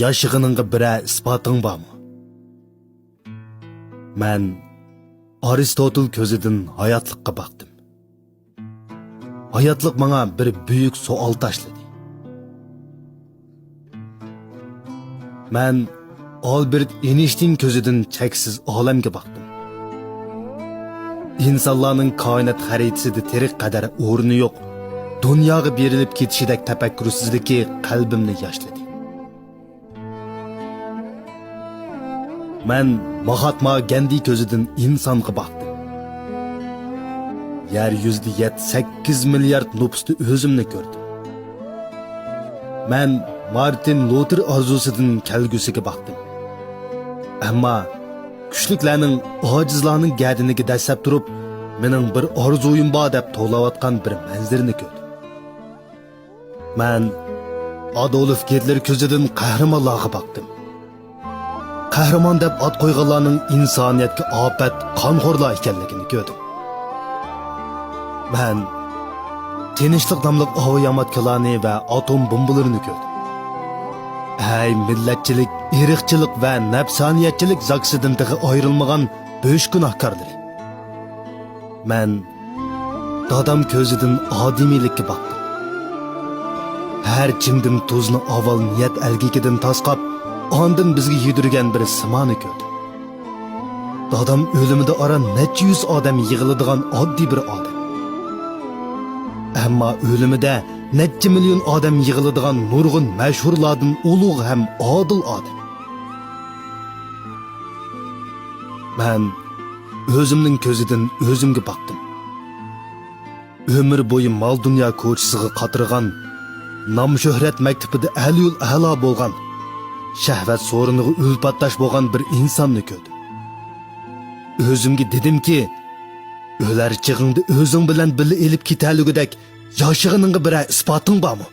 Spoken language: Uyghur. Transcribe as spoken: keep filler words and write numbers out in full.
ياشىغىنىڭغا بىرەر ئىسپاتىڭ بارمۇ؟ مەن ئارىستوتىل كۆزىدىن ھاياتلىققا باقتىم. ھاياتلىق ماڭا بىر بۈيۈك سوئال تاشلىدى. مەن ئالبېرت ئېينشتىين كۆزىدىن چەكسىز ئالەمگە باقتىم. ئىنسانلارنىڭ كائىنات خەرىتىسىدە تېرىق قەدەر ئورنى يوق، دۇنياغا بېرىلىپ كېتىشىدەك تەپەككۇرسىزلىكى قەلبىمنى ياشلىدى. مەن ماھاتما گەندى كۆزىدىن ئىنسانغا باقتىم. يەر يۈزىدە يەتتە سەككىز مىليارد نوپۇستا ئۆزۈمنى كۆردۈم. مەن مارتىن لۇتېر ئارزۇسىدىن كەلگۈسىگە باقتىم. ئەمما كۈچلۈكلەرنىڭ ئاجىزلارنىڭ گەدىنىگە دەسسەپ تۇرۇپ، مېنىڭ بىر ئارزۇيۇم بار دەپ توۋلاۋاتقان بىر مەنزىرىنى كۆردۈم. مەن ئادولف گىتلېر كۆزىدىن قەھرىمانلارغا باقتىم. قەھرىمان دەپ ئات قويغانلارنىڭ ئىنسانىيەتكە ئاپەت، قانخورلار ئىكەنلىكىنى كۆردۈم. مەن تىنچلىق ناملىق ئاۋۇياماتكىلارنى ۋە ئاتوم بومبىلىرىنى كۆردۈم. ھەي، مىللەتچىلىك، ئىرقچىلىق ۋە نەپسانىيەتچىلىك زاكىسىدىن تېخى ئايرىلمىغان بۆش گۇناھكارلىرى. مەن دادام كۆزىدىن ئادىمىيلىككە باقتىم. ھەر چىمدىم تۇزنى ئاۋۋال نىيەت ئەلگىكىدىن تاسقاپ، ئاندىن بىزگە يۈدۈرگەن بىر سىمانى كۆردۈم. دادام ئۆلۈمىدە ئاران نەچچە يۈز ئادەم يىغىلىدىغان ئاددىي بىر ئادەم. ئەمما ئۆلۈمىدە نەچچە مىليون ئادەم يىغىلىدىغان نۇرغۇن مەشھۇرلاردىن ئۇلۇغ ھەم ئادىل ئادەم. مەن ئۆزۈمنىڭ كۆزىدىن ئۆزۈمگە باقتىم. ئۆمۈر بويى مال-دۇنيا كوچىسىغا قاترىغان، نام-شۆھرەت مەكتىپىدە ئەلىيۇل ئەلا بولغان، شەھۋەت سورۇنىغا ئۈلپەتداش بولغان بىر ئىنساننى كۆردۈم. ئۆزۈمگە دېدىمكى، ئۆلەر چېغىڭدا ئۆزۈڭ بىلەن بىللە ئېلىپ كېتەلىگۈدەك ياشىغىنىڭغا بىرەر ئىسپاتىڭ بارمۇ؟